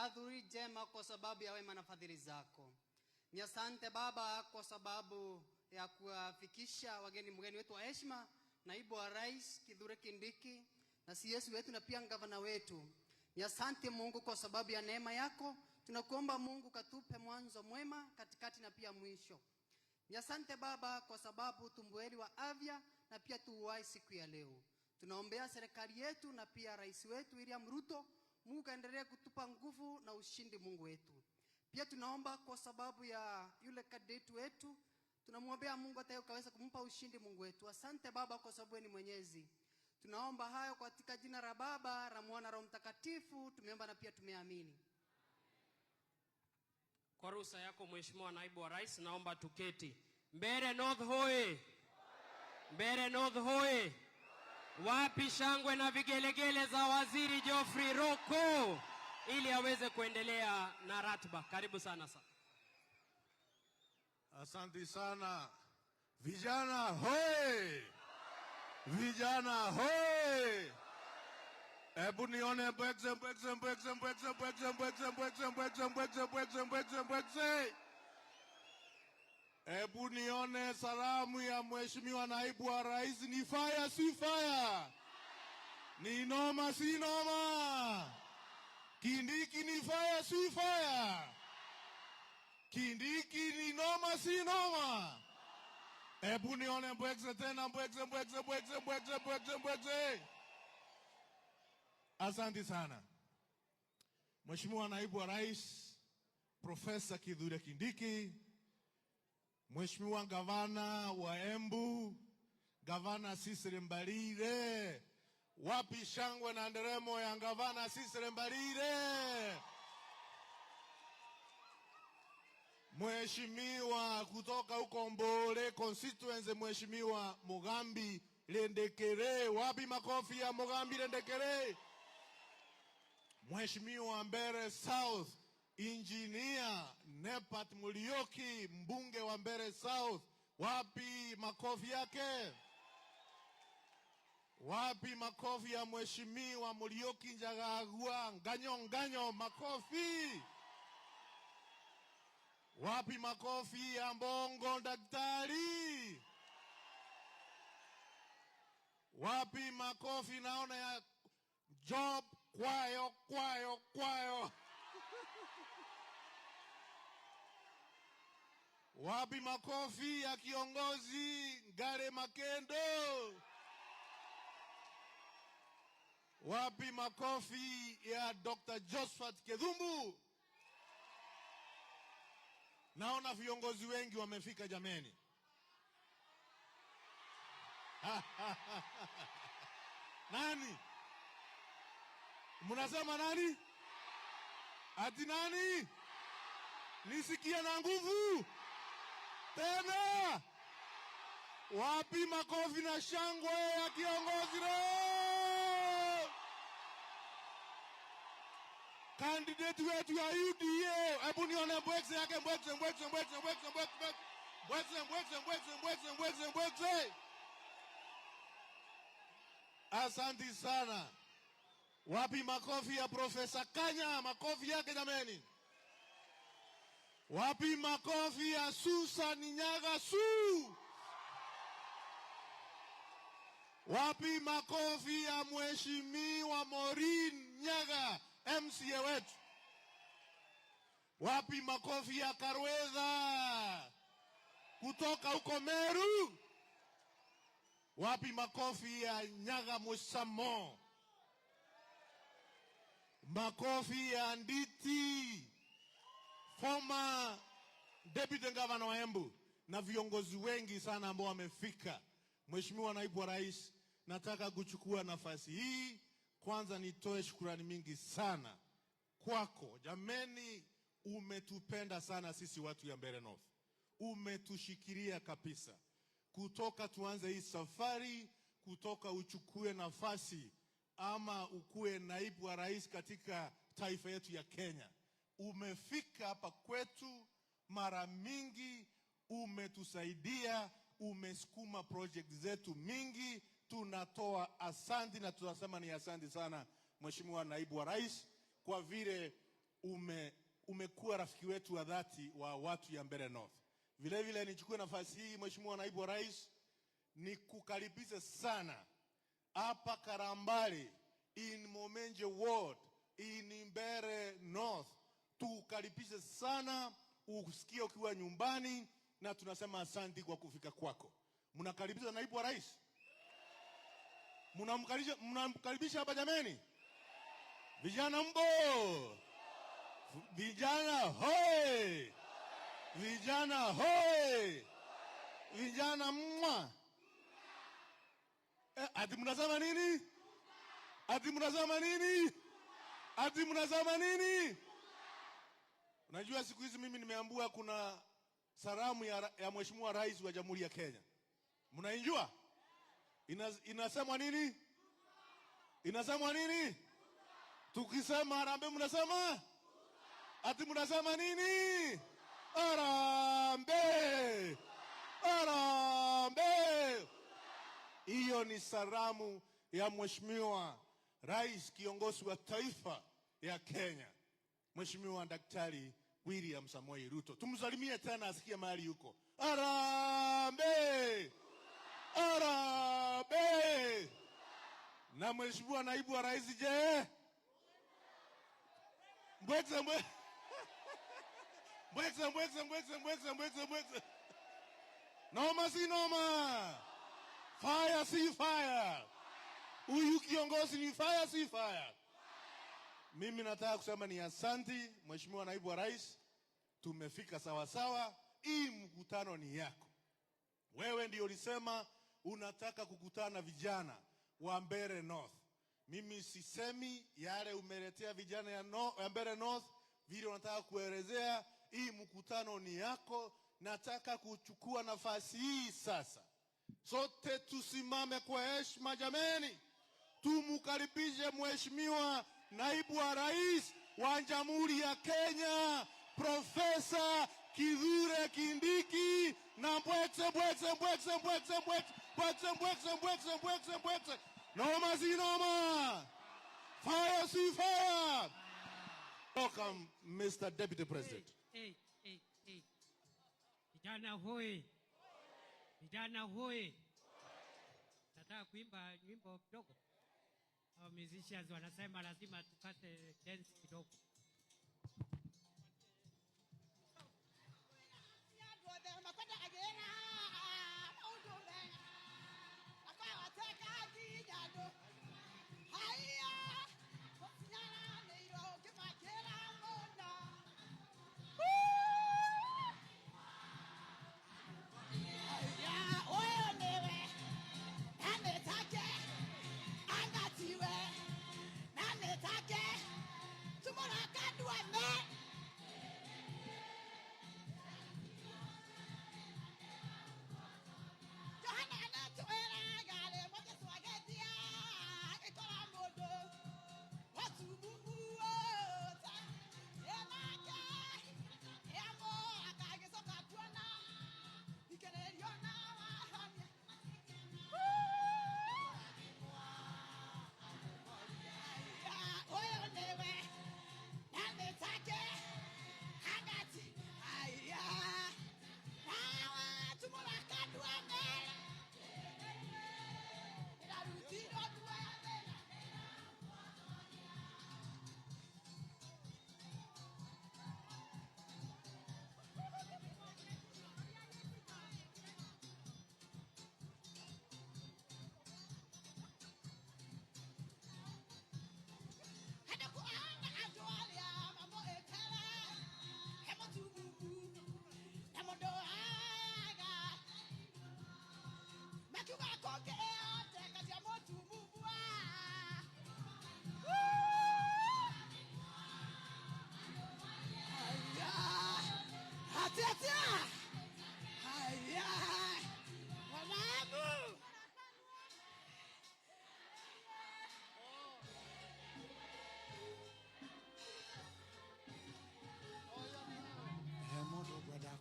Adhuhuri njema kwa sababu ya wema na fadhili zako. Ni asante Baba kwa sababu ya kuwafikisha wageni, mgeni wetu wa heshima, naibu wa rais Kithure Kindiki na CS wetu na pia gavana wetu. Ni asante Mungu kwa sababu ya neema yako. Tunakuomba Mungu katupe mwanzo mwema, katikati na pia mwisho. Ni asante Baba kwa sababu tu buheri wa afya na pia tu uhai siku ya leo. Tunaombea serikali yetu na pia rais wetu William Ruto. Mungu kaendelee kutupa nguvu na ushindi, Mungu wetu. Pia tunaomba kwa sababu ya yule candidate wetu, tunamwombea Mungu hata ukaweza kumpa ushindi, Mungu wetu. Asante Baba kwa sababu wewe ni mwenyezi. Tunaomba hayo katika jina la Baba, la Mwana, Roho Mtakatifu, tumeomba na pia tumeamini. Kwa ruhusa yako, Mheshimiwa Naibu wa Rais, naomba tuketi. Mbeere North hoye! Mbeere North hoye! Wapi shangwe na vigelegele za Waziri Geoffrey Ruku ili aweze kuendelea na ratiba. Karibu sana sana. Asante sana vijana hoye! Vijana hoye! Hebu nione mbwekze, mbwekze, mbwekze, mbwekze, mbwekze, mbwekze, mbwekze, mbwekze, mbwekze, mbwekze, mbwekze, mbwekze. Hebu nione salamu ya Mheshimiwa Naibu wa Rais. Ni fire si fire? Ni noma si noma? Kindiki ni fire si fire? Kindiki ni noma si noma? Hebu nione mbwekze tena, mbwekze, mbwekze, mbwekze, mbwekze, mbwekze, mbwekze. Asante sana, Mheshimiwa Naibu wa Rais Profesa Kithure Kindiki, Mheshimiwa Gavana wa Embu, Gavana Cecily Mbarire. Wapi shangwe na nderemo ya Gavana Cecily Mbarire? Mheshimiwa kutoka huko Mbale constituency, Mheshimiwa Mugambi Lendekere, wapi makofi ya Mugambi Lendekere? Mheshimiwa Mbeere South, Engineer Nephat Muriuki, mbunge wa Mbeere South, wapi makofi yake? Wapi makofi ya Mheshimiwa Muriuki Njagagua? Nganyo nganyo, makofi. Wapi makofi ya Mbongo daktari? Wapi makofi naona ya Job Kwayo, Kwayo, Kwayo? Wapi makofi ya kiongozi Ngare Makendo? Wapi makofi ya Dr. Josephat Kedhumbu? Naona viongozi wengi wamefika jameni. Nani? Mnasema nani? Ati nani? Nisikia na nguvu tena. Wapi makofi na shangwe ya kiongozi leo? Candidate wetu ya UDA, hebu nione mbwekze yake, mbwekze, mbwekze, mbwekze, mbwekze, mbwekze, mbwekze, mbwekze, mbwekze, mbwekze, mbwekze, mbwekze. Asante sana. Wapi makofi ya Profesa Kanya? Makofi yake jameni. Wapi makofi ya Susan Nyaga Su? Wapi makofi ya Mheshimiwa Maureen Nyaga, MCA wetu? Wapi makofi ya Karwetha kutoka huko Meru? Wapi makofi ya Nyaga Musamo? Makofi ya Nditi, former deputy governor wa Embu, na viongozi wengi sana ambao wamefika. Mheshimiwa Naibu wa Rais, nataka kuchukua nafasi hii kwanza nitoe shukrani mingi sana kwako. Jameni, umetupenda sana sisi watu ya Mbeere North, umetushikilia kabisa kutoka tuanze hii safari, kutoka uchukue nafasi ama ukuwe naibu wa rais katika taifa yetu ya Kenya. Umefika hapa kwetu mara mingi, umetusaidia, umesukuma project zetu mingi. Tunatoa asanti na tunasema ni asanti sana, Mheshimiwa Naibu wa Rais, kwa vile Umekuwa rafiki wetu wa dhati wa watu ya Mbeere North. Vile vile nichukue nafasi hii, Mheshimiwa Naibu wa Rais, nikukaribishe sana hapa Karambari in Momenje Ward in Mbeere North. Tukukaribishe sana, usikie ukiwa nyumbani, na tunasema asanti kwa kufika kwako. Mnakaribisha naibu wa rais? Mnamkaribisha hapa jameni? Vijana mbo! Vijana hoi! Vijana hoi! Vijana mwa! Ati mnasema nini? Ati mnasema nini? Ati mnasema nini? Unajua siku hizi mimi nimeambiwa kuna salamu ya Mheshimiwa Rais wa Jamhuri ya Kenya. Mnaijua? Inasemwa nini? Inasemwa nini? Tukisema harambee mnasema? Ati mnasema nini? Harambee! Harambee! Hiyo ni salamu ya Mheshimiwa Rais, kiongozi wa taifa ya Kenya, Mheshimiwa Daktari William Samoei Ruto. Tumsalimie tena asikie mahali yuko. Harambee! Harambee! Na Mheshimiwa Naibu wa Rais je? Mbwekse, mbwe. Mbwekse, mbwekse, mbwekse, mbwekse, mbwekse, mbwekse. Noma si noma. Fire si fire. Huyu kiongozi ni fire si fire. Mimi nataka kusema ni asanti Mheshimiwa Naibu wa Rais, tumefika sawa sawa. Hii mkutano ni yako. Wewe ndio ulisema unataka kukutana na vijana wa Mbeere North. Mimi sisemi yale umeletea vijana ya, no, ya Mbeere North vile unataka kuelezea. Hii mkutano ni yako. Nataka kuchukua nafasi hii sasa, sote tusimame kwa heshima jameni, tumukaribishe Mheshimiwa Naibu wa Rais wa Jamhuri ya Kenya, Profesa Kithure Kindiki na mbwekse, mbwekse, mbwekse, mbwekse, mbwekse, mbwekse, mbwekse, mbwekse, mbwekse, mbwekse. Noma si noma. Fire si fire. Welcome, Mr. Deputy President. Hey, hey, hey. Vijana hoi! Vijana hoi! Nataka kuimba nyimbo kidogo. Hao musicians wanasema lazima tukate dance kidogo.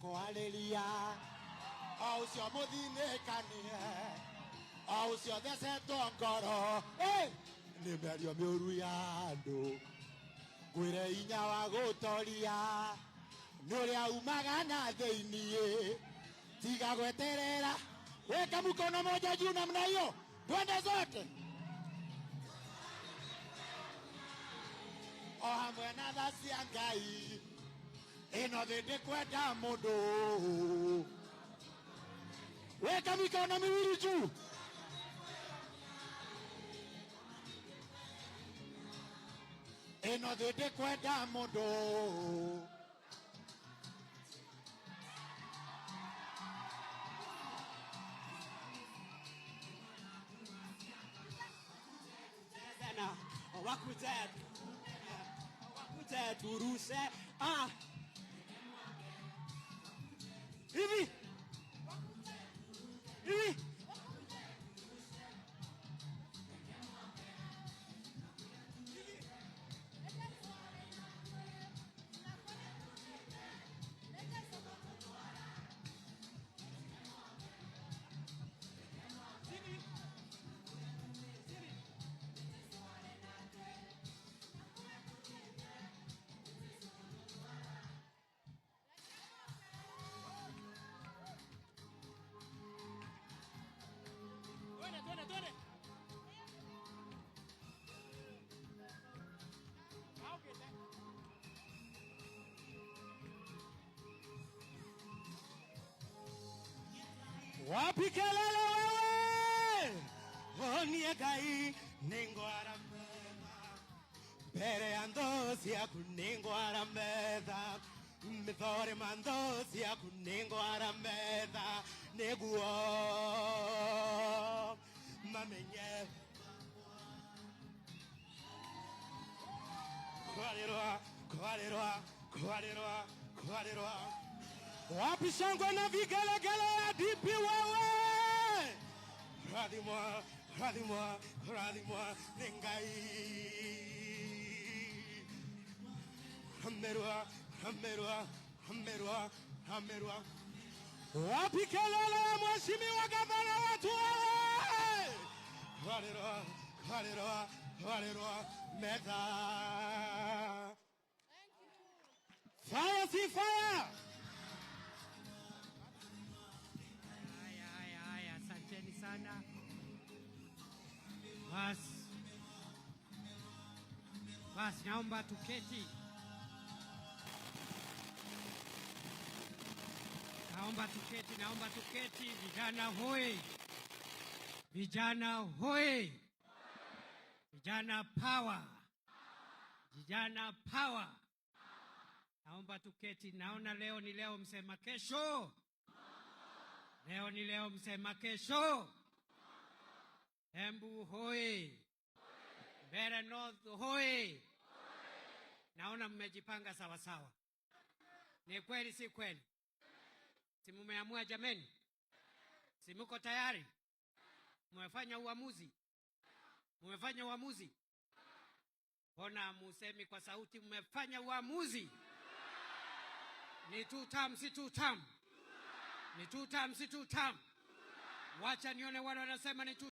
Kwarĩria o ũcio mũthinĩkanie, o ũcio thecetwo ngoro nĩ mĩario mĩũru ya andũ. Ngwĩre inya wa gũtoria nĩ ũrĩa umaga na thĩiniĩ, tiga gweterera. Weka mkono moja juu namna hiyo, twende zote o hamwe na tha cia Ngai. Ĩno thĩ ndĩkwenda mũndũ. Weka mikono miwili juu. Ĩno thĩ ndĩkwenda mũndũ. Na wakuje wakuje turushe ah hivi hivi. Twende, twende, twende. Wapi kelele wewe? Onie Ngai nĩngwara metha mbere ya thũ ciaku, nĩngwara metha mĩthore ma thũ ciaku, nĩngwara metha nĩguo mamenye kwarĩrwa kwarĩrwa kwarĩrwa kwarĩrwa. Wapi shangwe na vigelegele ya DP wewe? Rathimwa, rathimwa, rathimwa nĩ Ngai. Amerwa, amerwa, amerwa, amerwa. Wapi kelele ya mheshimiwa gavana wetu wewe? Kwarĩrwa, kwarĩrwa, kwarĩrwa metha. Fire si fire. Haya, haya, haya, asanteni sana. Bas, bas, naomba tuketi. Naomba tuketi, naomba tuketi. Vijana hoi! Vijana hoi! Vijana power! Vijana power! Naomba tuketi. Naona leo ni leo, msema kesho. Leo ni leo, msema kesho. Embu hoi! Mbeere North hoi! Naona mmejipanga sawa sawa. Ni kweli si kweli? Si mumeamua jameni? Si muko tayari? Mmefanya uamuzi? Mmefanya uamuzi? Mbona musemi kwa sauti mmefanya uamuzi? Ni two term, si two term? Ni two term, si two term? Wacha nione wale wanasema ni two